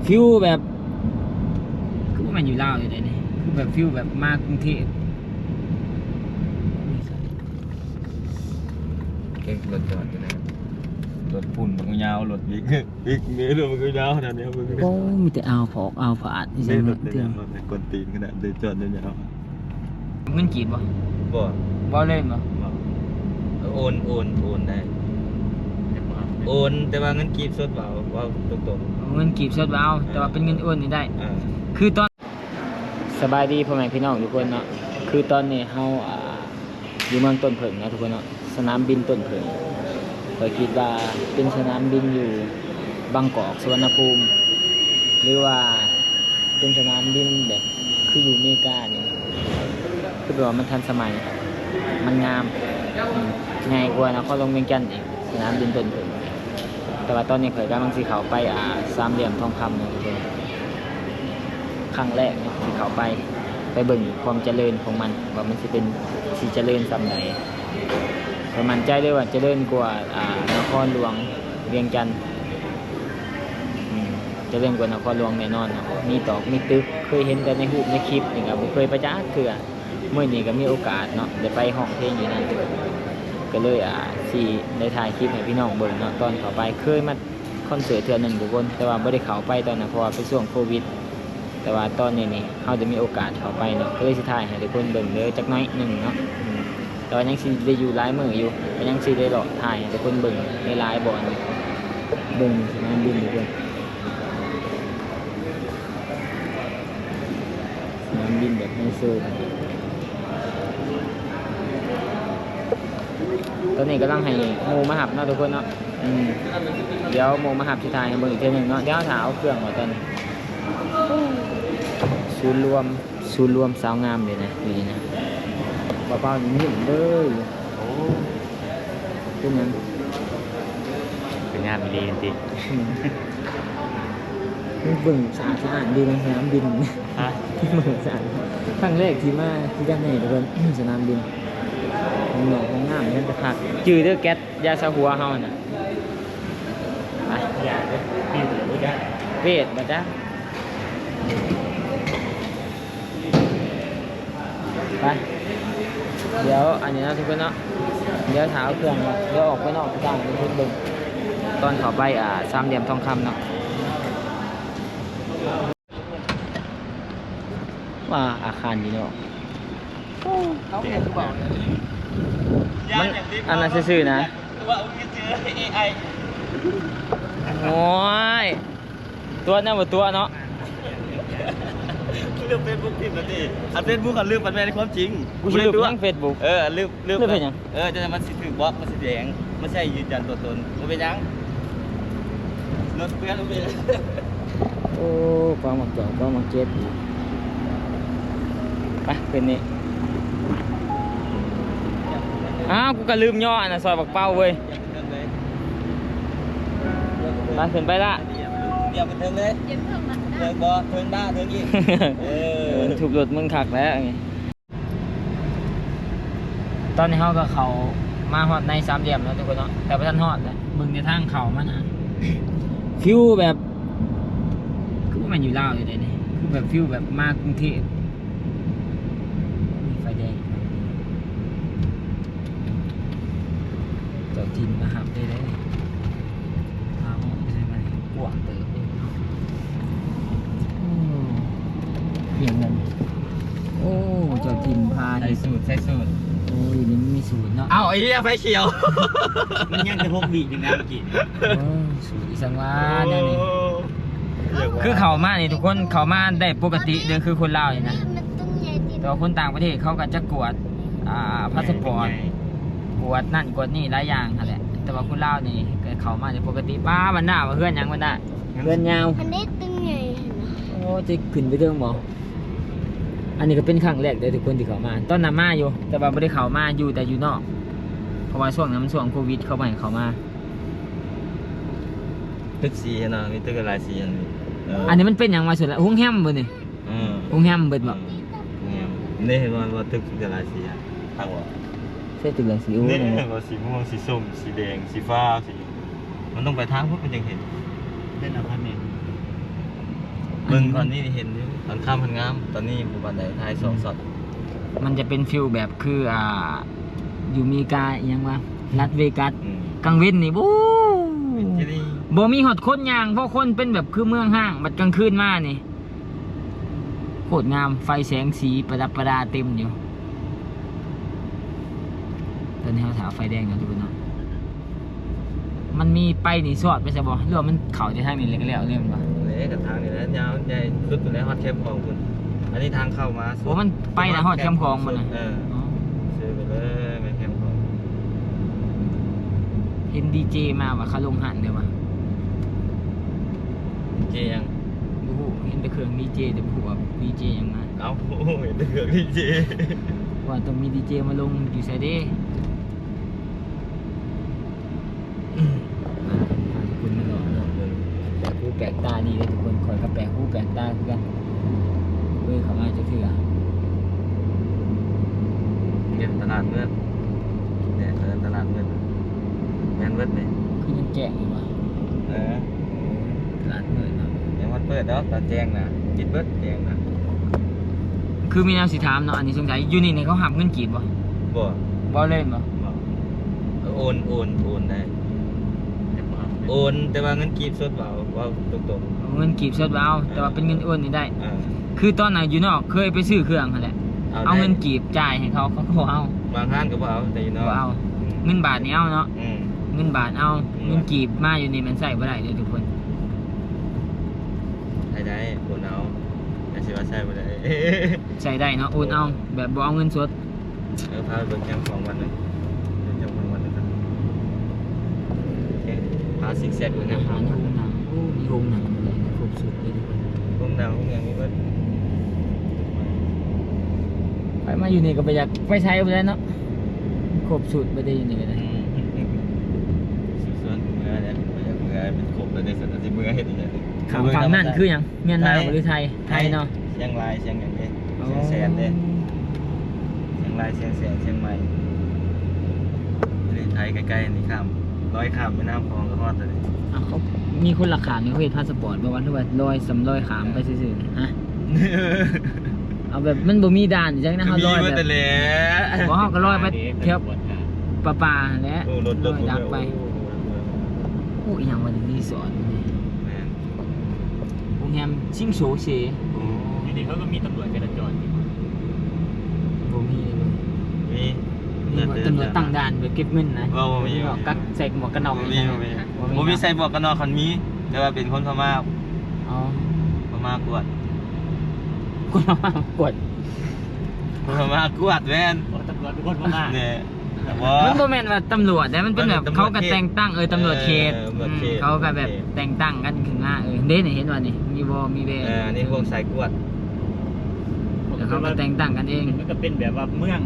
ຟີວແບບ ຄືບໍ່ແມ່ນຢູ່ລາວຢູ່ເດ້ນີ້ ຄືແບບຟີວແບບມາກຸງເທບ. ເບິ່ງລົດຈອດຢູ່ນະ ລົດຝຸ່ນບັກຍາວ ລົດວິກ ວິກມີລົດບັກຍາວນັ້ນເດ້ ເບິ່ງ ໂອ້ ມີແຕ່ອ່າວຜອກອ່າວຜາດອີ່ຫຍັງເນາະ ເບິ່ງລົດກວນຕີນຂະໜາດ ລົດຈອດຍາວໆ. ເງິນກີບບໍ່? ບໍ່ ບໍ່ເລີຍບໍ່? ບໍ່ ໂອນ ໂອນ ໂອນໄດ້ ໂອນ ແຕ່ວ່າເງິນກີບສົດບໍ່ເອົາ ເວົ້າຕົງໆ ເງິນກີບສົດບໍ່ເອົາ ເອີ ແຕ່ວ່າເປັນເງິນໂອນນີ້ໄດ້ ເອີ ຄືຕອນ ສະບາຍດີພໍ່ແມ່ພີ່ນ້ອງທຸກຄົນເນາະ ຄືຕອນນີ້ເຮົາ ອ່າ ຢູ່ເມືອງຕົ້ນເຜິ້ງເນາະທຸກຄົນເນາະ ສະໜາມບິນຕົ້ນເຜິ້ງ ຂ້ອຍຄິດວ່າເປັນສະໜາມບິນຢູ່ບາງກອກ ສຸວັນນະພູມ ຫຼືວ່າເປັນສະໜາມບິນແບບຄືຢູ່ເມການີ້ ຄືແບບວ່າມັນທັນສະໄໝ ມັນງາມ ອືມ ໃຫຍ່ກວ່ານະຄອນຫຼວງວຽງຈັນອີກ ສະໜາມບິນຕົ້ນເຜິ້ງ. ແຕ່ວ່າຕອນນີ້ຂ້ອຍກຳລັງຊິເຂົ້າໄປ ອ່າ ສາມຫຼ່ຽມທອງຄຳເນາະທຸກຄົນ ຄັ້ງແລກເນາະທີ່ເຂົ້າໄປ ໄປເບິ່ງຄວາມຈະເລີນຂອງມັນ ວ່າມັນຊິເປັນ ຊິຈະເລີນສ່ຳໃດ. ຂ້ອຍໝັ້ນໃຈເລີຍວ່າຈະເລີນກວ່າ ອ່າ ນະຄອນຫຼວງວຽງຈັນ ອືມ ຈະເລີນກວ່ານະຄອນຫຼວງແນ່ນອນເນາະ ມີຕອກມີຕຶກ ເຄີຍເຫັນແຕ່ໃນຮູບໃນຄລິບນີ້ ກໍບໍ່ເຄີຍໄປຈັກເທື່ອ. ມື້ນີ້ກໍມີໂອກາດເນາະ ໄດ້ໄປຮ້ອງເພງຢູ່ນັ້ນ ກໍເລີຍ ອ່າ ຊິໄດ້ຖ່າຍຄລິບໃຫ້ພີ່ນ້ອງເບິ່ງເນາະ ຕອນເຂົ້າໄປ. ເຄີຍມາຄອນເສີດເທື່ອໜຶ່ງທຸກຄົນ ແຕ່ວ່າບໍ່ໄດ້ເຂົ້າໄປຕອນນັ້ນ ເພາະວ່າເປັນຊ່ວງໂຄວິດ ແຕ່ວ່າຕອນນີ້ນີ້ ເຮົາໄດ້ມີໂອກາດເຂົ້າໄປເນາະ ກໍເລີຍຊິຖ່າຍໃຫ້ທຸກຄົນເບິ່ງເດີຈັກໜ້ອຍໜຶ່ງເນາະ ອືມ ແຕ່ວ່າຍັງຊິໄດ້ຢູ່ຫຼາຍມື້ຢູ່ ກໍຍັງຊິໄດ້ເລາະຖ່າຍໃຫ້ທຸກຄົນເບິ່ງຫຼາຍໆບ່ອນ ເບິ່ງສະໜາມບິນທຸກຄົນ. ສະໜາມບິນແບບໄຮໂຊ ຕອນນີ້ກຳລັງໃຫ້ໝູ່ມາຮັບເນາະທຸກຄົນເນາະ ອືມ ດຽວໝູ່ມາຮັບຊິຖ່າຍໃຫ້ເບິ່ງອີກເທື່ອໜຶ່ງເນາະ ດຽວຖ້າເອົາເຄື່ອງວ່າຕອນນີ້ ສູນລວມ ສູນລວມສາວງາມເດ້ນະ ຢູ່ນີ້ນະ ບ່າວເປົານີ້ຍິ້ມເລີຍ ໂອ້ ເປັນຫຍັງ ເປັນງາມອີ່ຫຼີຕິ ອືມ ເບິ່ງສະອາດສະອ້ານດີນະ ສະໜາມບິນ ຮະ ເບິ່ງສະອາດ ຄັ້ງແລກທີ່ມາຄືກັນນີ້ທຸກຄົນ ສະໜາມບິນ ຫ້ອງນອກຫ້ອງນ້ຳຍັງກະຄັກ ຈື່ເດີແກັດຢາສະຫົວເຮົາຫັ້ນນະ ໄປ ເວດບໍ່ຈັກ ໄປ ດຽວອັນນີ້ເນາະທຸກຄົນເນາະ ດຽວຖ້າເອົາເຄື່ອງ ດຽວອອກໄປນອກທາງໃຫ້ທຸກຄົນເບິ່ງ ຕອນເຂົ້າໄປ ອ່າ ສາມຫຼ່ຽມທອງຄຳເນາະ. ວ່າອາຄານຢູ່ເນາະ ມັນອັນນັ້ນຊື່ໆນະ ໂອ້ຍ ຕົວະແນວບໍ່ຕົວະເນາະ ລືມເຟສບຸກຖິ້ມລະຕິ ອັນເຟສບຸກຫັ້ນລືມ ມັນແມ່ນຄວາມຈິງ ກູຊິລືມຫຍັງເຟສບຸກ ເອີ ລືມ ລືມເຮັດຫຍັງ ເອີ ຈັ່ງໃດມັນຊິຖືກບລັອກ ມັນຊິແດງ ມັນໃຊ້ຢືນຢັນຕົວຕົນ ບໍ່ເປັນຫຍັງ ລົດເພື່ອນບໍ່ເປັນຫຍັງ ໂອ້ ກອງໝາກຈອກ ກອງໝາກເຈັດ ໄປ ຂຶ້ນນີ້ ອ້າວ ກູກະລືມຍໍອັນນັ້ນ ຊອຍບັກເປົ້າເວີຍ ໄປ ຂຶ້ນໄປລະ ດຽວໄປເທິງເລີຍ ເທິງບໍ່ ເທິງດາ ເທິງອີກ ເອີ ເອີ ທຸບລົດມຶງຄັກແລ້ວ. ຕອນນີ້ເຮົາກໍເຂົ້າມາຮອດໃນສາມຫຼ່ຽມແລ້ວທຸກຄົນເນາະ ແຕ່ບໍ່ທັນຮອດນະ ເບິ່ງແຕ່ທາງເຂົ້າມັນນະ ຟີວແບບ ຄືບໍ່ແມ່ນຢູ່ລາວຢູ່ເດ້ນີ້ ຄືແບບຟີວແບບມາກຸງເທບ ມີໄຟແດງ ເຈົ້າຖິ່ນມາຮັບໄດ້ເດ້ ພາເຮົາໄປໃສມານີ້ ກວ້າງເຕີບເດ້ເນາະ ໂອ້ ຫຍັງນັ້ນ ໂອ້ ເຈົ້າຖິ່ນພາ ໃສ່ສູດ ໃສ່ສູດ ໂອ້ ຢູ່ນີ້ມັນມີສູດເນາະ ເອົ້າ ໄອ້ເຫຍ ໄຟຂຽວ ມັນຍັງແຕ່ຫົກວິໜຶ່ງນະເມື່ອກີ້ ໂອ້ ສູດອີ່ສັງວະ ໂອ້ ແນວນີ້ ຄືເຂົ້າມານີ້ທຸກຄົນ ເຂົ້າມາໄດ້ປົກກະຕິເດີ ຄືຄົນລາວນີ້ນະ ແຕ່ວ່າຄົນຕ່າງປະເທດເຂົາກໍຈະກວດ ອ່າ ພາສະປອດ ກວດນັ້ນກວດນີ້ຫຼາຍຢ່າງຫັ້ນແຫຼະ ແຕ່ວ່າຄົນລາວນີ້ກໍເຂົ້າມາໄດ້ປົກກະຕິ ປ້າ ບັນດາ ວ່າເຮືອນຫຍັງບັນດາ ເຮືອນຍາວ ອັນນີ້ຕຶງໃຫຍ່ຫັ້ນນະ ໂອ້ ຈະຂຶ້ນໄປເທິງບໍ່? ອັນນີ້ກໍເປັນຄັ້ງແລກເດີທຸກຄົນທີ່ເຂົ້າມາ ຕອນນັ້ນມາຢູ່ ແຕ່ວ່າບໍ່ໄດ້ເຂົ້າມາ ຢູ່ແຕ່ຢູ່ນອກ ເພາະວ່າຊ່ວງນັ້ນມັນຊ່ວງໂຄວິດ ເຂົາບໍ່ໃຫ້ເຂົ້າມາ. ຕຶກສີຫັ້ນນະ ມີຕຶກຫຼາຍສີຫັ້ນ ເອີ ອັນນີ້ມັນເປັນຫຍັງວະ? ໂຮງແຮມບໍ່ນີ້? ເອີ ໂຮງແຮມເບິດບໍ່? ເອີ ໂຮງແຮມ ນີ້ເຫັນບໍ່ ວ່າຕຶກຫຼາຍສີ ຄັກບໍ່? ໃສ່ຕຶກຫຼາຍສີ ໂອ້ ນີ້ ເຫັນບໍ່ ສີມ່ວງ ສີສົ້ມ ສີແດງ ສີຟ້າ ສີ ມັນຕ້ອງໄປທາງພຸ້ນມັນຈຶ່ງເຫັນ ເປັນອາພາດເມັນ. ເບິ່ງຕອນນີ້ເຫັນຢູ່ ຕອນຄ່ຳມັນງາມ ຕອນນີ້ບໍ່ປານໃດ ຖ່າຍສອງຊັອດ. ມັນຈະເປັນຟີລແບບຄື ອ່າ ຢູ່ເມກາ ອີ່ຫຍັງວະ ລັດເວກັສ ອືມ ກາງເວັນນີ້ ໂອ້ ເປັນຈັ່ງໃດ ບໍ່ມີຮອດຄົນຍ່າງ ເພາະຄົນເປັນແບບຄືເມືອງຮ້າງ ບັດກາງຄືນມານີ້ ໂຄດງາມ ໄຟແສງສີປະດັບປະດາເຕັມຢູ່. ຕອນນີ້ເຮົາຖ້າໄຟແດງເນາະ ທຸກຄົນເນາະ. ມັນມີໄປນີ້ສອດໄປໃສບໍ່ ຫຼືວ່າມັນເຂົ້າແຕ່ທາງນີ້ແລ້ວກໍແລ້ວເລີຍແມ່ນບໍ່? ເດ້ ກໍທາງນີ້ແຫຼະ ຍາວໃຫຍ່ສຸດພຸ້ນແຫຼະ ຮອດແຄມຂອງພຸ້ນ. ອັນນີ້ທາງເຂົ້າມາສຸດ. ໂອ້ ມັນໄປນະ ຮອດແຄມຂອງມັນນະ. ເອີ ອໍ ຊື່ໄປເລີຍ ແມ່ນແຄມຂອງ. ເຫັນດີເຈມາວ່າ ເຂົາລົງຮ້ານເດີວ່າ. ດີເຈຫຍັງ? ບໍ່ຮູ້ ເຫັນແຕ່ເຄື່ອງດີເຈ ແຕ່ບໍ່ຮູ້ວ່າດີເຈຫຍັງມາ. ເອົ້າ ໂອ້ ເຫັນແຕ່ເຄື່ອງດີເຈ ວ່າຕ້ອງມີດີເຈມາລົງຢູ່ໃສເດ້. ອືມ ພາທຸກຄົນມາເລາະ ເລາະເບິ່ງ ແປກຫູແປກຕາດີເດ້ທຸກຄົນ. ຂ້ອຍກໍແປກຫູແປກຕາຄືກັນ ເຄີຍເຂົ້າມາຈັກເທື່ອ. ເປັນຕະຫຼາດເມືອງ ແມ່ນ ເອີ້ນຕະຫຼາດເມືອງ ແມ່ນເບິດນີ້. ຄືຍັງແຈ້ງຢູ່ຫວາ? ເອີ ຕະຫຼາດມືດເນາະ ຍັງບໍ່ເປີດດອກ ຕອນແຈ້ງນະ ປິດເບິດແຈ້ງນະ. ຄືມີແນວຊິຖາມເນາະ ອັນນີ້ສົງໄສ ຢູ່ນີ້ນີ້ເຂົາຮັບເງິນກີບບໍ່? ບໍ່ ບໍ່ເລີຍບໍ່? ບໍ່ ໂອນ ໂອນ ໂອນໄດ້ ໂອນ ແຕ່ວ່າເງິນກີບສົດບໍ່ເອົາ ເວົ້າຕົງໆ. ເງິນກີບສົດບໍ່ເອົາ ເອີ ແຕ່ວ່າເປັນເງິນໂອນນີ້ໄດ້. ເອີ ຄືຕອນນັ້ນຢູ່ນອກເຄີຍໄປຊື້ເຄື່ອງຫັ້ນແຫຼະ ເອົາ ເອົາເງິນກີບຈ່າຍໃຫ້ເຂົາ ເຂົາກໍບໍ່ເອົາ. ບາງຮ້ານກໍບໍ່ເອົາ ແຕ່ຢູ່ນອກ ບໍ່ເອົາ. ອືມ ເງິນບາດນີ້ເອົາເນາະ. ອືມ ເງິນບາດເອົາ ເງິນບາດ ເງິນກີບມາຢູ່ນີ້ມັນໃຊ້ບໍ່ໄດ້ເດ້ທຸກຄົນ. ໃຊ້ໄດ້ ໂອນເອົາ ແຕ່ຊິວ່າໃຊ້ບໍ່ໄດ້ ໃຊ້ໄດ້ເນາະ ໂອນເອົາ ແບບບໍ່ເອົາເງິນສົດ. ເອີ ພາໄປເບິ່ງແຄມຂອງວັດໜຶ່ງ ເບິ່ງແຄມຂອງວັດໜຶ່ງກ່ອນ. ໂອເຄ ພາຊິກແຊກເບິ່ງແຄມຂອງວັດ. ອາຫານໃນໂຮງໜັງ ໂອ້ ມີໂຮງໜັງ ຄົບຊຸດເລີຍທຸກຄົນ. ໂຮງໜັງ ໂຮງຫຍັງມີເບິດ. ໄປມາຢູ່ນີ້ກໍບໍ່ຢາກໄປໃສບໍ່ໄດ້ເນາະ ຄົບຊຸດບໍ່ໄດ້ຢູ່ນີ້ກໍໄດ້. ອືມ ຊວນເມືອແລ້ວ ບໍ່ຢາກເມືອ ມັນຄົບແລ້ວເດ້ ຊັ້ນຊິເມືອເຮັດຫຍັງ? ຂ້າມຝັ່ງນັ້ນຄືຫຍັງ? ມຽນມາບໍ່ ຫຼືໄທ? ໄທເນາະ. ຊຽງລາຍ ຊຽງຫຍັງເດ້? ອໍ ຊຽງແສນເດ້ ຊຽງລາຍ ຊຽງແສນ ຊຽງໃໝ່. ປະເທດໄທໃກ້ໆນີ້ ຂ້າມ ລອຍຂ້າມແມ່ນ້ຳຂອງກໍຮອດແລ້ວເດ້. ອ້າວ ເຂົາມີຄົນລະຂ້າມນີ້ ເຂົາເຮັດພາສະປອດບໍ່ວະ ຫຼືວ່າລອຍ ສຳລອຍຂ້າມໄປຊື່ໆ? ຮະ ເອົາແບບມັນບໍ່ມີດ່ານຫຍັງນະ ເຮົາລອຍແບບ ບໍ່ ເຮົາກໍລອຍໄປແຖວປາໆຫັ້ນແຫຼະ. ໂອ້ ລົດ ລົດ ລອຍດັກໄປ. ໂອ້ ອີ່ຫຍັງວະນີ້ ຣີສອດນີ້. ແມ່ນ ໂຮງແຮມຊິງໂຊເຊ. ໂອ້ ຢູ່ນີ້ເຂົາກໍມີຕຳຫຼວດຈະລາຈອນຢູ່. ບໍ່ມີເລີຍ. ມີ ມີບໍ່ ຕຳຫຼວດຕັ້ງດ່ານແບບເກັບເງິນນະ? ບໍ່ ບໍ່ມີ. ມີບໍ່ ກັກໃສ່ໝວກກັນນັອກ? ບໍ່ມີ ບໍ່ມີ. ບໍ່ມີ ບໍ່ມີໃສ່ໝວກກັນນັອກ ຄັນມີ ແຕ່ວ່າເປັນຄົນພະມ້າ. ອໍ ພະມ້າກວດ. ຄົນພະມ້າກວດ. ຄົນພະມ້າກວດ ແມ່ນ. ໂອ້ ຕຳຫຼວດເປັນຄົນພະມ້າ ແນ່. ບໍ່ ມັນບໍ່ແມ່ນວ່າຕຳຫຼວດເດ້ ມັນເປັນແບບ ມັນຕຳຫຼວດ ເຂົາກໍແຕ່ງຕັ້ງ ເອີ ຕຳຫຼວດເຂດ. ເອີ ຕຳຫຼວດເຂດ ອືມ ເຂົາກໍແບບ ໂອເຄ ແຕ່ງຕັ້ງກັນຂຶ້ນມາ. ເອີ ເດ້ ນີ້ເຫັນບໍ່ນີ້ ມີບໍ່ ມີແບບ ເອີ ອັນນີ້ພວກສາຍກວດ ແລ້ວເຂົາກໍແຕ່ງຕັ້ງກັນເອງ. ມັນກໍເປັນແບບວ່າເມືອງ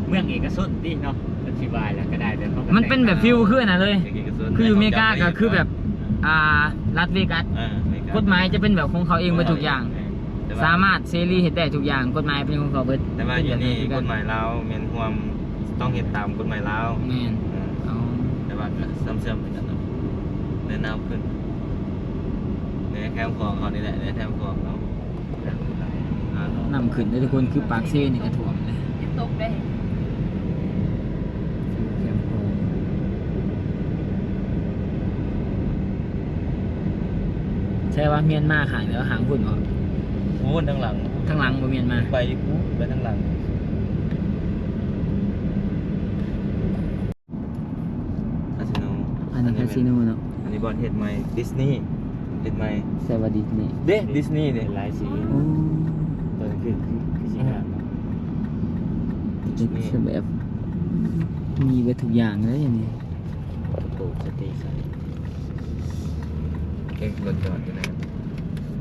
ເມືອງເອກະຊົນຕິເນາະ ອະທິບາຍແລ້ວກໍໄດ້ ແບບເຂົາກໍ ມັນເປັນແບບ ແຕ່ງຕັ້ງ ຟີລຄືອັນນັ້ນເລີຍ ເອກະຊົນ ຄືຢູ່ອາເມລິກາກໍຄືແບບ ອ່າ ລັດເວກັສ ເອີ ເມກາ ກົດໝາຍຈະເປັນແບບຂອງເຂົາເອງເບິດທຸກຢ່າງ. ເອີ ສາມາດເສລີເຮັດໄດ້ທຸກຢ່າງ ກົດໝາຍເປັນຂອງເຂົາເບິດ. ແຕ່ວ່າຢູ່ນີ້ ເປັນແບບນັ້ນຄືກັນ ກົດໝາຍລາວແມ່ນຮ່ວມ ຕ້ອງເຮັດຕາມກົດໝາຍລາວ. ແມ່ນ. ເອີ ອໍ ແຕ່ວ່າກໍເຊື່ອມໆຄືກັນເນາະ ແນະນຳຂຶ້ນ ໃນແຄມຂອງເຮົານີ້ແຫຼະ ໃນແຄມຂອງເຮົາ. ນ້ຳຂຶ້ນເດີທຸກຄົນ ຄືປາກເຊນີ້ກໍຖ້ວມເລີຍ. ຕົກເດ້. ແຕ່ວ່າມຽນມາຂ້າງເດີ ຂ້າງພຸ້ນເນາະ. ໂອ້ ທາງຫຼັງ ທາງຫຼັງບໍ່ແມ່ນມາ ໄປພຸ້ນ ໄປທາງຫຼັງ. ຄາສິໂນ ອັນນີ້ຄາສິໂນເນາະ. ອັນນີ້ບ່ອນເຮັດໃໝ່ ດິສນີ ເຮັດໃໝ່. ໃສ່ວ່າດິສນີ ເດ້ ດິສນີເດ້ ຫຼາຍສີ. ໂອ້ ຕອນຄື ຄື ຄືຊິງາມເນາະ. ເປັນແບບ ມີເບິດທຸກຢ່າງເລີຍນີ້. ໂອ້ ສະຕິໃສ່ ເອີ ລົດຈອດຢູ່ນັ້ນ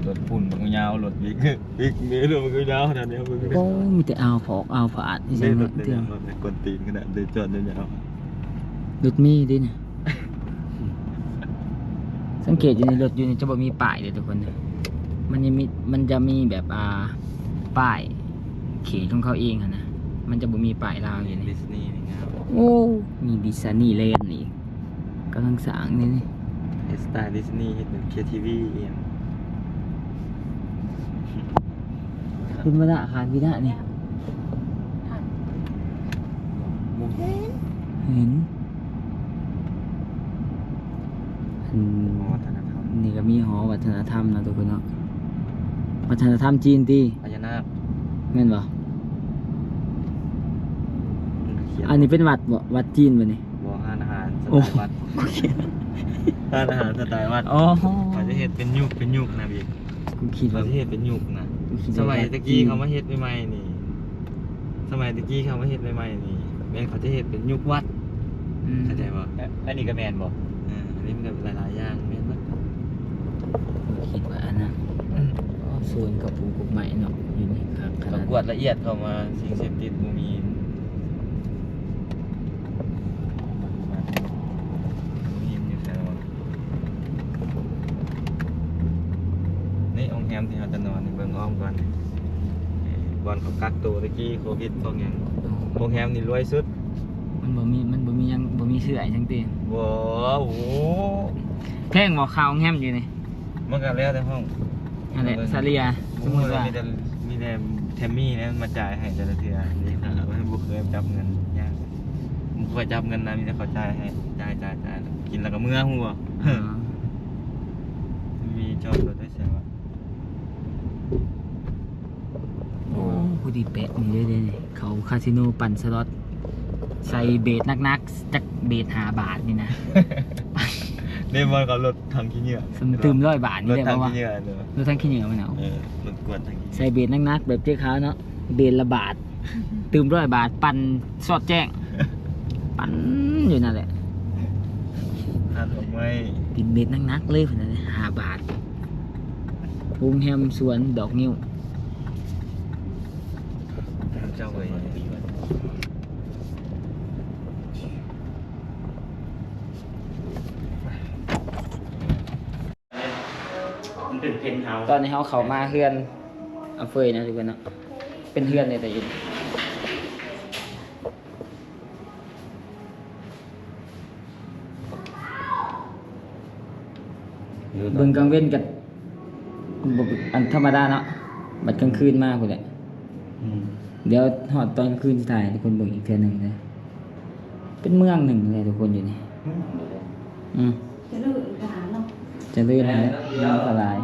ລົດປຸ້ນບັກຍາວ ລົດບິກ ບິກເມ ລົດບັກຍາວຂະໜາດນີ້. ໂອ້ ມີແຕ່ອ່າວຜອກ ອ່າວຜາດ ອີ່ຫຍັງເນາະ ເດ້ ລົດເຕັມ ລົດກົນຕີນຂະໜາດ ເດີນຈອດຍາວໆ. ລົດເມເດ້ນີ້ ສັງເກດຢູ່ໃນລົດຢູ່ນີ້ຈະບໍ່ມີປ້າຍເດ້ທຸກຄົນເດີ. ມັນຈະມີ ມັນຈະມີແບບ ອ່າ ປ້າຍເຂດຂອງເຂົາເອງຫັ້ນນະ. ມັນຈະບໍ່ມີປ້າຍລາວຢູ່ນີ້. ດິສນີນີ້ງາມ. ໂອ້ ມີດິສນີແລນອີກ ກຳລັງສ້າງນີ້. ເຮັດສະໄຕດິສນີ ເຮັດເປັນເຄທີວີອີ່ຫຍັງ. ເປັນມະນະ ຫານວິນະນີ້ ເຫັນ ເຫັນ ອັນ ຫໍວັດທະນະທຳ ນີ້ກໍມີຫໍວັດທະນະທຳເນາະທຸກຄົນເນາະ ວັດທະນະທຳຈີນຕິ ພະຍານາກ ແມ່ນບໍ່? ມັນຂຽນ ອັນນີ້ເປັນວັດບໍ່? ວັດຈີນບໍ່ນີ້? ບໍ່ ຮ້ານອາຫານສະໄຕວັດ ໂອ້ ຮ້ານອາຫານສະໄຕວັດ ອໍ ເຂົາຈະເຮັດເປັນຍຸກເປັນຍຸກນະພີ່. ກູຄິດວ່າ ເຂົາຊິເຮັດເປັນຍຸກນະ ກູຄິດວ່າ ສະໄໝຕະກີ້ເຂົາມາເຮັດໃໝ່ໆນີ້ ສະໄໝຕະກີ້ເຂົາມາເຮັດໃໝ່ໆນີ້ ແມ່ນເຂົາຈະເຮັດເປັນຍຸກວັດ ອືມ ເຂົ້າໃຈບໍ່? ແລະ ອັນນີ້ກໍແມ່ນບໍ່? ເອີ ອັນນີ້ມັນກໍຫຼາຍໆຢ່າງແມ່ນເບິດ. ຄິດວ່າອັນນັ້ນ ອືມ ໂອ້ ສວນເຂົາປູກກົກໄມ້ເນາະ ຢູ່ນີ້ຄັກຂະໜາດ ເຂົາກວດລະອຽດເຂົ້າມາ ສິ່ງເສບຕິດບໍ່ມີ ບໍ່ມີຢູ່ໃສວະ? ນີ້ໂຮງແຮມທີ່ເຮົາຈະນອນນີ້ ເບິ່ງອ້ອມກ່ອນນີ້ ບ່ອນເຂົາກັກໂຕຕະກີ້ໂຄວິດພວກຫຍັງ ໂຮງແຮມນີ້ລວຍສຸດ ມັນບໍ່ມີ ມັນບໍ່ມີຫຍັງ ບໍ່ມີເຊື້ອຫຍັງຕິ? ບໍ່ ໂອ້ ແພງບໍ່ ຄ່າໂຮງແຮມຢູ່ນີ້? ມັນກໍແລ້ວແຕ່ຫ້ອງ ນັ້ນແຫຼະ ສະເລ່ຍ ສົມມຸດວ່າ ມີແຕ່ ມີແຕ່ແທມມີ່ແຫຼະມາຈ່າຍໃຫ້ແຕ່ລະເທື່ອ ນີ້ ເອີ ບໍ່ເຄີຍຈັບເງິນ ຍາກ ບໍ່ເຄີຍຈັບເງິນນະ ມີແຕ່ເຂົາຈ່າຍໃຫ້ ຈ່າຍ ຈ່າຍ ຈ່າຍ ກິນແລ້ວກໍເມືອ ຮູ້ບໍ່? ເອີ ມີຈອດລົດໄດ້ໃສວະ? ໂອ້ ໂອ້ ຜູ້ດີແປະນີ້ເດ້ ເດ້ ເຂົາຄາສິໂນປັ່ນສະລັອດ ໃສ່ເບດໜັກໆ ຈັກເບດຫ້າບາດນີ້ນະ ເດ້ ບ່ອນເຂົາລົດຖັງຂີ້ເຫຍື້ອ ຕື່ມຮ້ອຍບາດນີ້ແຫຼະ ລົດຖັງຂີ້ເຫຍື້ອ ລົດຖັງຂີ້ເຫຍື້ອມັນເອົາ ເອີ ລົດກວດຖັງຂີ້ເຫຍື້ອ ໃສ່ເບດໜັກໆ ແບບເຈ້ຂາວເນາະ ເບດລະບາດ ຕື່ມຮ້ອຍບາດ ປັ່ນສອດແຈ້ງ ປັ່ນຢູ່ນັ້ນແຫຼະ ຕັດດອກໄມ້ ຕິດເບດໜັກໆເລີຍ ເພິ່ນວ່າຫ້າບາດ ໂຮງແຮມສວນດອກງິ້ວ ເຈົ້າເອີຍ ມັນເປັນເພັນເຮົາ ຕອນນີ້ເຮົາເຂົ້າມາເຮືອນອາເຟີຍນະທຸກຄົນເນາະ ເປັນເຮືອນໃນຕະອິນ ເບິ່ງກາງເວັນກໍບໍ່ ອັນທຳມະດາເນາະ ບັດກາງຄືນມາພຸ້ນແຫຼະ ອືມ ດຽວຮອດຕອນກາງຄືນຊິຖ່າຍໃຫ້ທຸກຄົນເບິ່ງອີກເທື່ອໜຶ່ງເດີ ເປັນເມືອງໜຶ່ງເລີຍທຸກຄົນຢູ່ນີ້ ອືມ ຈະເລີນກວ່າເນາະ ຈະເລີນຫັ້ນແຫຼະ ເມືອງກໍຫຼາຍ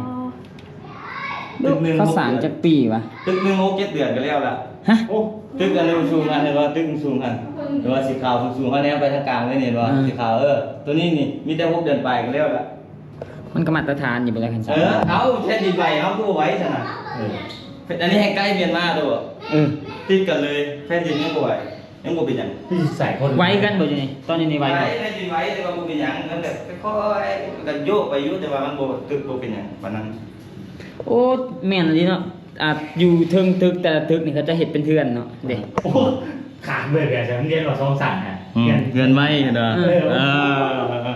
ຕຶກໜຶ່ງ ເຂົາສ້າງຈັກປີວະ? ຕຶກໜຶ່ງຫົກເຈັດເດືອນກໍແລ້ວລະ ຮະ? ໂອ້ ຕຶກອັນສູງອັນ ຫຼືວ່າຕຶກສູງຫັ້ນ ຫຼືວ່າສີຂາວສູງໆ ເຮົາແນມໄປທາງກາງເລີຍນີ້ ເຫັນບໍ່? ອືມ ສີຂາວ ເອີ ໂຕນີ້ນີ້ມີແຕ່ຫົກເດືອນປາຍກໍແລ້ວລະ ມັນກໍມາດຕະຖານຢູ່ບໍ່ລະ ຄັນຊັ້ນ ເອີ ເອົາ ແຜ່ນດິນໄຫວເຮົາຄືບໍ່ໄຫວຊັ້ນນະ ເອີ ອັນນີ້ແຮ່ງໃກ້ມຽນມາໂດ ເອີ ຕິດກັນເລີຍ ແຜ່ນດິນຍັງບໍ່ໄຫວ ຍັງບໍ່ເປັນຫຍັງ ຄືຊິໃສ່ຄົນ ໄຫວຄືກັນບໍ່ຢູ່ນີ້? ຕອນຢູ່ນີ້ໄຫວບໍ່? ໄຫວ ແຜ່ນດິນໄຫວ ແຕ່ວ່າບໍ່ເປັນຫຍັງ ມັນແບບຄ່ອຍໆ ມັນກໍໂຍກໄປຢູ່ ແຕ່ວ່າມັນບໍ່ ຕຶກບໍ່ເປັນຫຍັງປານນັ້ນ. ໂອ້ ແມ່ນອີ່ຫຼີເນາະ ອ່າ ຢູ່ເທິງຕຶກແຕ່ລະຕຶກນີ້ ເຂົາຈະເຮັດເປັນເຮືອນເນາະ ເດ້ ໂອ້ ຂາດເບີດແບບນັ້ນ ມັນຮຽນວ່າສອງຊັ້ນນະ ອືມ ເຮືອນ ເຮືອນໄມ້ເນາະ ເອີ ເອີ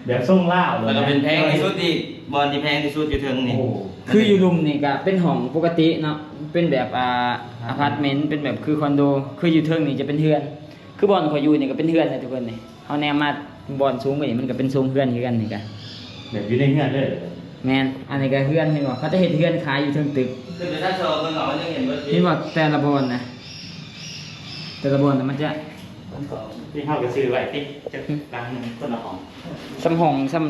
ແບບຊົງລາວ ແລ້ວກໍເປັນແພງທີ່ສຸດອີກ ບ່ອນທີ່ແພງທີ່ສຸດຢູ່ເທິງນີ້ ໂອ້ ຄືຢູ່ລຸ່ມນີ້ກໍເປັນຫ້ອງປົກກະຕິເນາະ ເປັນແບບ ອ່າ ອາພາດເມັນ ເປັນແບບຄືຄອນໂດ ຄືຢູ່ເທິງນີ້ຈະເປັນເຮືອນ ຄືບ່ອນຂ້ອຍຢູ່ນີ້ກໍເປັນເຮືອນນະທຸກຄົນນີ້ ເຮົາແນມມາບ່ອນສູງກວ່ານີ້ ມັນກໍເປັນໂຊນເຮືອນຄືກັນນີ້ກະ ແບບຢູ່ໃນເຮືອນເລີຍ ແມ່ນ ອັນນີ້ກໍເຮືອນ ເຫັນບໍ່ ເຂົາຈະເຮັດເຮືອນຂາຍຢູ່ເທິງຕຶກ ຂຶ້ນໄປຊັ້ນສອງເບິ່ງເອົາ ມັນຍັງເຫັນເບິດ ເຫັນບໍ່ ແຕ່ລະບ່ອນນະ ແຕ່ລະບ່ອນນະ ມັນຈະ ທີ່ເຮົາກໍຊື້ໄວ້ຕິ ຈັກຫຼັງໜຶ່ງຄົນລະຫ້ອງ ສ່ຳຫ້ອງສ່ຳ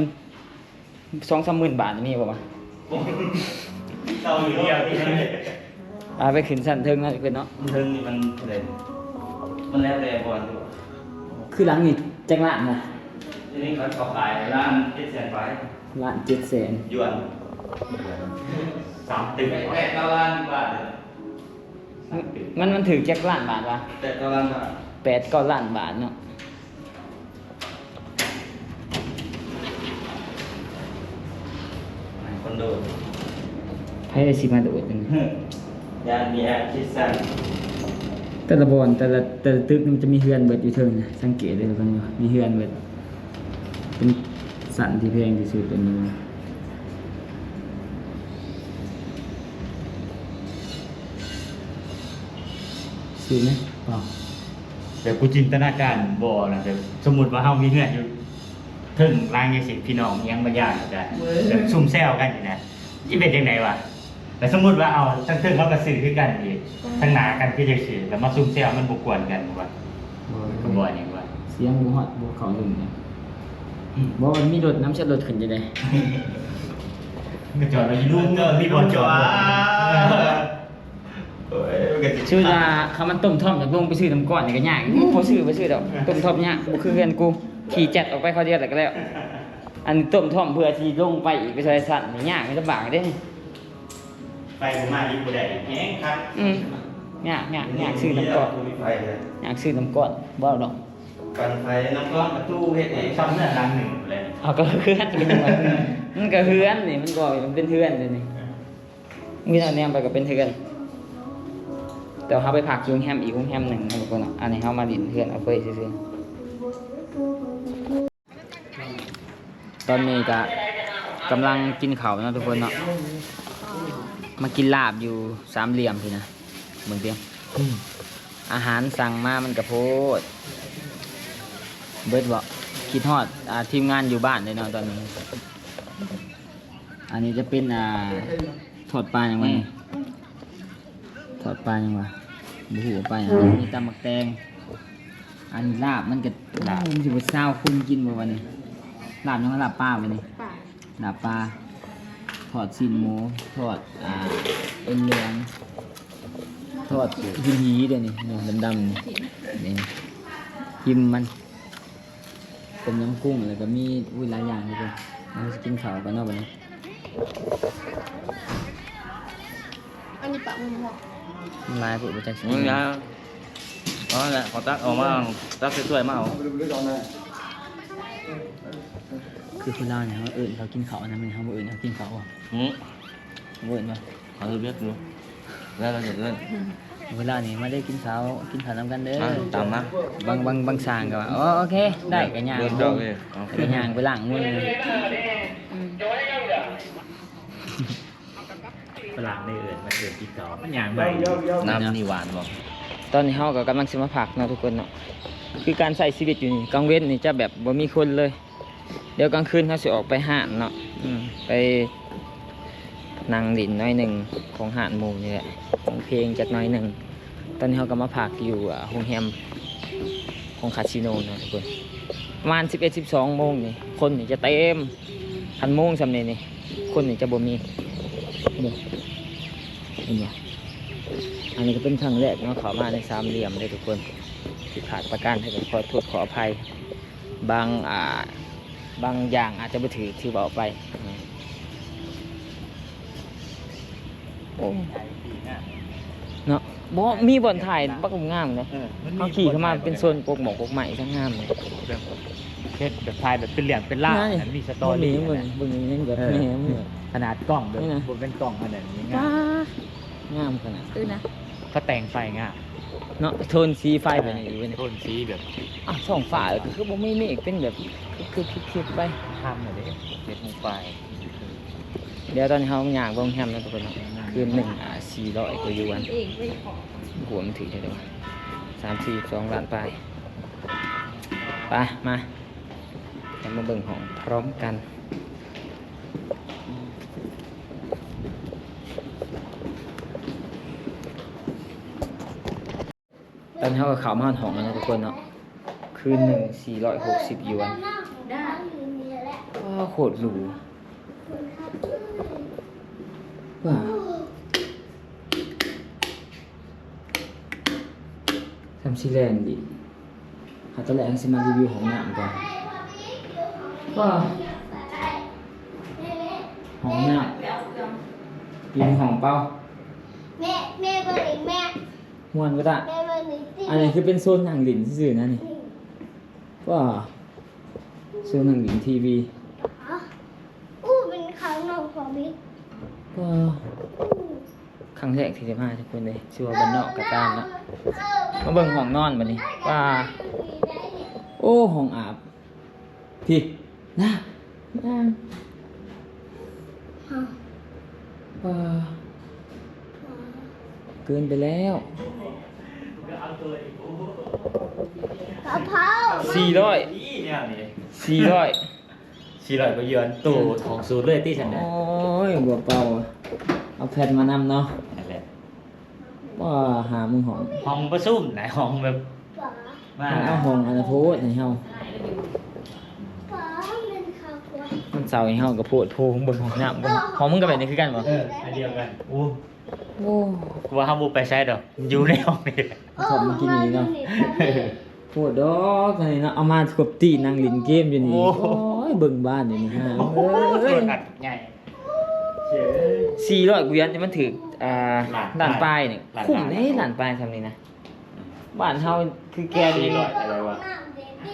ສອງສາມໝື່ນບາດນີ້ມີບໍ່ວະ? ເຊົ່າຢູ່ດຽວນີ້ ອ່າ ໄປຂຶ້ນຊັ້ນເທິງເນາະ ຂຶ້ນເນາະ ເທິງນີ້ມັນເທົ່າໃດ? ມັນແລ້ວແຕ່ບ່ອນຢູ່ ຄືຫຼັງນີ້ຈັກລ້ານນະ? ອັນນີ້ເຂົາຂາຍລ້ານເຈັດແສນປາຍ ລ້ານເຈັດແສນ ຢວນ ສາມຕຶກ ແປດເກົ້າລ້ານບາດ ມັນ ມັນຖືກຈັກລ້ານບາດວະ? ແປດເກົ້າລ້ານບາດ ແປດເກົ້າລ້ານບາດເນາະ. ຄອນໂດ ໃຜຊິມາໂດດ ຢ້ານມີແອັກຊິດຊັ້ນ ແຕ່ລະບ່ອນ ແຕ່ລະ ແຕ່ລະຕຶກມັນຈະມີເຮືອນເບິດຢູ່ເທິງນະ ສັງເກດເດີ ເບິ່ງຢູ່ ມີເຮືອນເບິດ ເປັນຊັ້ນທີ່ແພງທີ່ສຸດອັນນີ້ ຊື້ນະ ເອົ້າ ແບບກູຈິນຕະນາການບໍ່ນະ ແບບສົມມຸດວ່າເຮົາມີເຮືອນຢູ່ເທິງຫຼັງຈັ່ງຊີ້ ພີ່ນ້ອງອີ່ຫຍັງບາງຢ່າງກະແບບຊຸມແຊວກັນນີ້ນະ ຊິເປັນຈັ່ງໃດວະ? ແຕ່ສົມມຸດວ່າເອົາ ທາງເທິງເຮົາກໍຊື້ຄືກັນອີກ ອືມ ທາງໜ້າກັນຄືຈັ່ງຊີ້ ແລ້ວມາຊຸມແຊວ ມັນບໍ່ກວນກັນບໍ່ວະ? ບໍ່ ກໍບໍ່ຫຍັງວ່າ ສຽງບໍ່ຮອດ ບໍ່ເຂົ້າເຖິງນະ. ອືມ ບໍ່ ມັນມີລົດນຳ ໃຊ້ລົດຂຶ້ນຈັ່ງໃດ? ມັນກໍຈອດໄວ້ຢູ່ລຸ່ມ ມີບ່ອນຈອດລົດ. ໂອ້ຍ ມັນກໍຊິ ຊື່ວ່າ ຄັນມັນຕົ້ມທ້ອງ ຢາກລົງໄປຊື້ນ້ຳກ້ອນນີ້ກໍຍາກ ບໍ່ຊື້ ບໍ່ຊື້ດອກ. ອືມ ຕົ້ມທ້ອງຍາກ ບໍ່ຄືເຮືອນກູ ຂີ່ແຈັດອອກໄປຄາວດຽວແລ້ວກໍແລ້ວ. ອັນຕົ້ມທ້ອງເພື່ອຊິລົງໄປອີກ ໄປຊ່ອຍຊັ້ນນີ້ຍາກ ລຳບາກເດ້. ໄຟບໍ່ມາອີກບໍ່ໄດ້ ແຮງຄັກ. ອືມ ຍາກ ຍາກ ຍາກຊື້ນ້ຳກ້ອນ ບໍ່ມີໄຟເລີຍ ຍາກຊື້ນ້ຳກ້ອນ ເວົ້າດອກ. ປັ່ນໄຟ ນ້ຳກ້ອນ ປະຕູ ເຮັດເອງ ຊ່ຳເຮືອນຫຼັງໜຶ່ງພຸ້ນແຫຼະ. ເອົາ ກໍເຮືອນ ມັນກໍເຮືອນນີ້ ມັນກໍເປັນເຮືອນເດ້ນີ້. ມີແນວແນມໄປກໍເປັນເຮືອນ ແຕ່ວ່າເຮົາໄປພັກຢູ່ໂຮງແຮມອີກໂຮງແຮມໜຶ່ງເນາະ ທຸກຄົນເນາະ. ອັນນີ້ເຮົາມາຫຼິ້ນເຮືອນອາເຟີຍຊື່ໆ. ຕອນນີ້ກະກຳລັງກິນເຂົ້າເນາະ ທຸກຄົນເນາະ. ມາກິນລາບຢູ່ສາມຫຼ່ຽມພີ້ນະ ເບິ່ງເຕີມ. ອືມ ອາຫານສັ່ງມາມັນກະໂພດ ເບິດເບາະ. ຄິດຮອດ ອ່າ ທີມງານຢູ່ບ້ານເດ້ເນາະຕອນນີ້. ອັນນີ້ຈະເປັນ ອ່າ ທອດປາຫຍັງວະນີ້? ອືມ ທອດປາຫຍັງວະ? ບໍ່ຮູ້ວ່າປາຫຍັງ. ມີຕຳໝາກແຕງ. ອັນລາບມັນກໍ ລາບ ໂອ້ ມັນຊິບໍ່ຊາວຄົນກິນບໍ່ວະນີ້? ລາບຫຍັງວະ? ລາບປາບໍ່ນີ້? ປາ ລາບປາ. ທອດຊີ້ນໝູ ທອດ ອ່າ ເອັນເຫຼືອງ ທອດຫີໆເດ້ນີ້ ດຳໆນີ້ ນີ້ ຫິມມັນ. ຕົ້ມຍຳກຸ້ງ ແລ້ວກໍມີ ອຸ້ຍ ຫຼາຍຢ່າງເລີຍ. ເຮົາຊິກິນເຂົ້າກັນເນາະບັດນີ້. ອັນນີ້ປາໝຶກເນາະ ມັນຫຼາຍໂພດ ບໍ່ຈັກຊິກິນ. ເອົາລະ ຂໍຕັກອອກມາ ຕັກໃສ່ຖ້ວຍມາເອົາ. ຄືຄົນລາວນີ້ ເຮົາເອີ້ນເຂົາກິນເຂົ້ານະ ແມ່ນເຮົາບໍ່ເອີ້ນເຂົາກິນເຂົ້າບໍ່? ຫື ບໍ່ເອີ້ນບໍ່? ເຂົາເຮັດວຽກຢູ່ ແລ້ວເຂົາຈະເອີ້ນ. ເວລານີ້ມາເດີກິນເຂົ້າ ກິນເຂົ້ານຳກັນເດີ. ມາ ຕາມມາ. ບາງ ບາງ ບາງຊ່າງກໍວ່າ ໂອ ໂອເຄ ໄດ້ ກໍຍ່າງ ເດີນດອກເລີຍ ເອົາ ກໍຍ່າງໄປລ້າງມື. ຝຣັ່ງນີ້ເອີ້ນ ມັນເອີ້ນກິນເຂົ້າ ມັນຍ່າງໄປ. ນ້ຳນີ້ຫວານບໍ່? ຕອນນີ້ເຮົາກໍກຳລັງຊິມາພັກເນາະ ທຸກຄົນເນາະ. ຄືການໃຊ້ຊີວິດຢູ່ນີ້ ກາງເວັນນີ້ຈະແບບບໍ່ມີຄົນເລີຍ. ດຽວກາງຄືນເຮົາຊິອອກໄປຮ້ານເນາະ ອືມ ໄປນັ່ງຫຼິ້ນໜ້ອຍໜຶ່ງຂອງຮ້ານໝູ່ນີ້ແຫຼະ ຮ້ອງເພງຈັກໜ້ອຍໜຶ່ງ. ຕອນນີ້ເຮົາກໍມາພັກຢູ່ ອ່າ ໂຮງແຮມຂອງຄາສິໂນເນາະ ທຸກຄົນ. ປະມານສິບເອັດ ສິບສອງໂມງນີ້ ຄົນນີ້ຈະເຕັມ. ຄັນໂມງສ່ຳນີ້ນີ້ ຄົນນີ້ຈະບໍ່ມີ. ນີ້ ເຫັນບໍ່? ອັນນີ້ກໍເປັນຄັ້ງແລກເນາະ ເຂົ້າມາໃນສາມຫຼ່ຽມເດ້ ທຸກຄົນ. ຜິດພາດປະການໃດກໍຂໍໂທດຂໍອະໄພ. ບາງ ອ່າ ບາງຢ່າງອາດຈະບໍ່ຖືກທີ່ເວົ້າໄປ. ໂອ້ ເນາະ ບໍ່ ມີບ່ອນຖ່າຍບັກງາມເດ້. ເອີ ມັນມີ ເຮົາຂີ່ເຂົ້າມາເປັນໂຊນກົກໝອກກົກໄມ້ ຊ່າງງາມເລີຍ. ແບບເຮັດແບບຖ່າຍແບບເປັນເລື່ອງເປັນລາວ ແມ່ນ ອັນມີສະຕໍຣີ ເບິ່ງ ເບິ່ງ ເບິ່ງແບບ ເອີ ແມ່ນ ຂະໜາດກ້ອງເດີ ນີ້ນະ ບໍ່ແມ່ນກ້ອງຂະໜາດນີ້ ງາມ ງາມຂະໜາດ. ເອີນະ ເຂົາແຕ່ງໄຟງາມເນາະ ໂທນສີໄຟແບບນີ້ເວີຍ ໂທນສີແບບ ອ້າວ ທ້ອງຟ້າກໍຄືບໍ່ມີເມກ ເປັນແບບຄຶບໆໆໄປ ຄ່ຳແລ້ວເດ້ ເຈັດໂມງປາຍ. ດຽວຕອນນີ້ເຮົາຍ່າງເບິ່ງໂຮງແຮມເນາະ ທຸກຄົນເນາະ. ຄືນໜຶ່ງ ອ່າ ສີ່ຮ້ອຍກວ່າຢວນ ເອງເວີຍ ໂອ້ໂຫ ມັນຖືກເທົ່າໃດວະ ສາມ ສີ່ ສອງລ້ານປາຍ. ໄປ ມາ ເຮົາມາເບິ່ງຫ້ອງພ້ອມກັນ. ຕອນນີ້ເຮົາກໍເຂົ້າມາຮອດຫ້ອງແລ້ວເນາະ ທຸກຄົນເນາະ. ຄືນໜຶ່ງສີ່ຮ້ອຍຫົກສິບຢວນ ວ້າວ ໂຄດຫຼູ ວ້າວ ສ່ຳຊິແລນອີກ. ຫາ ຕອນແລກເຮົາຊິມາຣີວິວຫ້ອງນ້ຳກ່ອນ. ວ້າວ ຫ້ອງນ້ຳ ຢູ່ໃນຫ້ອງເປົ່າ. ແມ່ ແມ່ເບິ່ງນີ້ແມ່ ມ່ວນບໍ່ຕະ? ແມ່ເບິ່ງນີ້ຕິ ອັນນີ້ຄືເປັນໂຊນນັ່ງຫຼິ້ນຊື່ໆນະນີ້. ອືມ ວ້າວ ໂຊນນັ່ງຫຼິ້ນທີວີ. ອໍ ອູ້ ເປັນຂ້າງນອກພອມິດ. ວ້າວ ຄັ້ງແລກທີ່ໄດ້ມາ ທຸກຄົນເອີຍ ຊິວ່າບ້ານນອກກໍຕາມເນາະ. ມາເບິ່ງຫ້ອງນອນບັດນີ້ ວ້າວ ໂອ້ ຫ້ອງອາບ ພີ້ ນາ ອືມ ວ້າວ ເກີນໄປແລ້ວ. ສີ່ຮ້ອຍ ສີ່ຮ້ອຍ ສີ່ຮ້ອຍກວ່າຢວນ ໂຕຂອງສູນເລີຍຕິຊັ້ນນະ. ໂອ້ຍ ບໍ່ເປົ່າ ເອົາແພັດມານຳເນາະ. ນັ້ນແຫຼະ. ວ່າຫາມຶງຫ້ອງ ຫ້ອງປະຊຸມນະ ຫ້ອງແບບ ມາ ມັນເອົາຫ້ອງອັນນະໂພດໃຫ້ເຮົາ. ມັນເຊົ່າໃຫ້ເຮົາກໍໂພດໂພ ເບິ່ງຫ້ອງນ້ຳເບິ່ງ. ຫ້ອງມຶງກໍແບບນີ້ຄືກັນບໍ່? ເອີ ອັນດຽວກັນ. ໂອ້ ໂອ້ ວ່າເຮົາບໍ່ໄປໃສດອກ ຢູ່ໃນຫ້ອງນີ້ແຫຼະ. ເຂົາມາກິນຢູ່ນີ້ເນາະ. ໂພດດອກອັນນີ້ເນາະ ເອົາມາຄົບຕີ່ນັ່ງຫຼິ້ນເກມຢູ່ນີ້. ໂອ້ ໂອ້ຍ ເບິ່ງບ້ານຢູ່ນີ້ ຫ້າງເອີຍ ໂທລະທັດໃຫຍ່. ສີ່ຮ້ອຍກວ່າຢວນ ແຕ່ມັນຖືກ ອ່າ ລ້ານ ລ້ານປາຍນີ້. ລ້ານປາຍນີ້ ຄຸ້ມເດ້ ລ້ານປາຍສ່ຳນີ້ນະ. ອືມ ບ້ານເຮົາຄືແກ່ນນີ້ ສີ່ຮ້ອຍເທົ່າໃດວະ?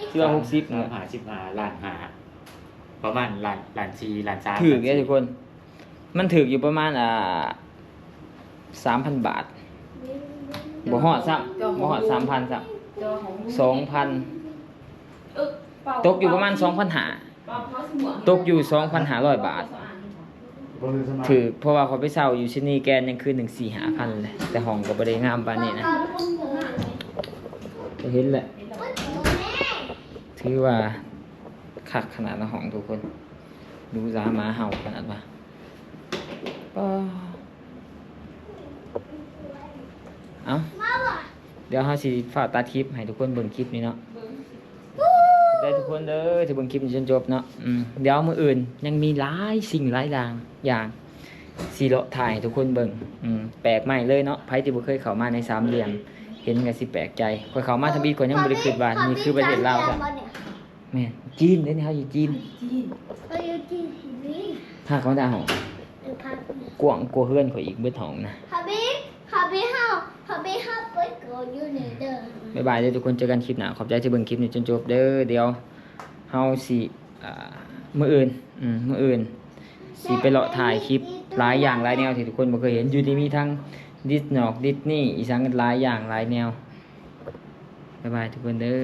ເທື່ອຫົກສິບ ສາມ ເນາະ ຫ້າສິບຫ້າ ລ້ານຫ້າ ປະມານລ້ານ ລ້ານສີ່ ລ້ານສາມ. ຖືກເດ້ທຸກຄົນ ມັນຖືກຢູ່ປະມານ ອ່າ ສາມພັນບາດ ບໍ່ຮອດຊ້ຳ ບໍ່ຮອດສາມພັນຊ້ຳ ສອງພັນ ຕົກຢູ່ປະມານສອງພັນຫ້າ ຕົກຢູ່ສອງພັນຫ້າຮ້ອຍບາດ. ຖືກ ເພາະວ່າຂ້ອຍໄປເຊົ່າຢູ່ຊິດນີແກຣນຍັງຄືນໜຶ່ງສີ່ຫ້າພັນເລີຍ ແຕ່ຫ້ອງກໍບໍ່ໄດ້ງາມປານນີ້ນະ. ກໍເຫັນແຫຼະ ຖືວ່າຄັກຂະໜາດນະຫ້ອງທຸກຄົນ ດູສາມາເຫົ່າຂະໜາດວ່າ ປ້າ ເອົ້າ ດຽວເຮົາຊິຟ້າວຕັດຄລິບໃຫ້ທຸກຄົນເບິ່ງຄລິບນີ້ເນາະ. ຂອບໃຈທຸກຄົນເດີທີ່ເບິ່ງຄລິບນີ້ຈົນຈົບເນາະ. ອືມ ດຽວມື້ອື່ນຍັງມີຫຼາຍສິ່ງຫຼາຍຢ່າງ ຢ່າງຊິເລາະຖ່າຍໃຫ້ທຸກຄົນເບິ່ງ. ອືມ ແປກໃໝ່ເລີຍເນາະ ໃຜທີ່ບໍ່ເຄີຍເຂົ້າມາໃນສາມຫຼ່ຽມ ເຫັນກໍຊິແປກໃຈ. ຂ້ອຍເຂົ້າມາທຳອິດ ຂ້ອຍຍັງບໍ່ໄດ້ຄິດວ່ານີ້ຄືປະເທດລາວຊ້ຳ. ແມ່ນ ຈີນເດ້ນີ້ ເຮົາຢູ່ຈີນ. ຈີນ ເຮົາຢູ່ຈີນ. ພາເຂົ້າມາທາງຫ້ອງ ເອີ ພາ ກວ້າງກວ່າເຮືອນຂ້ອຍອີກເບິດຫ້ອງນະ. ພາບີ ພາບີເຮົາ ພາບີເຮົາໄປກໍຢູ່ນີ້ເດີ. ບາຍບາຍເດີທຸກຄົນ ເຈີກັນຄລິບໜ້າ. ຂອບໃຈທີ່ເບິ່ງຄລິບນີ້ຈົນຈົບເດີ. ດຽວເຮົາຊິ ອ່າ ມື້ອື່ນ ອືມ ມື້ອື່ນຊິໄປເລາະຖ່າຍຄລິບຫຼາຍຢ່າງຫຼາຍແນວທີ່ທຸກຄົນບໍ່ເຄີຍເຫັນ. ຢູ່ນີ້ມີທັງດິດນອກດິດນີ້ ອີ່ຫຍັງຫຼາຍຢ່າງຫຼາຍແນວ. ບາຍບາຍທຸກຄົນເດີ.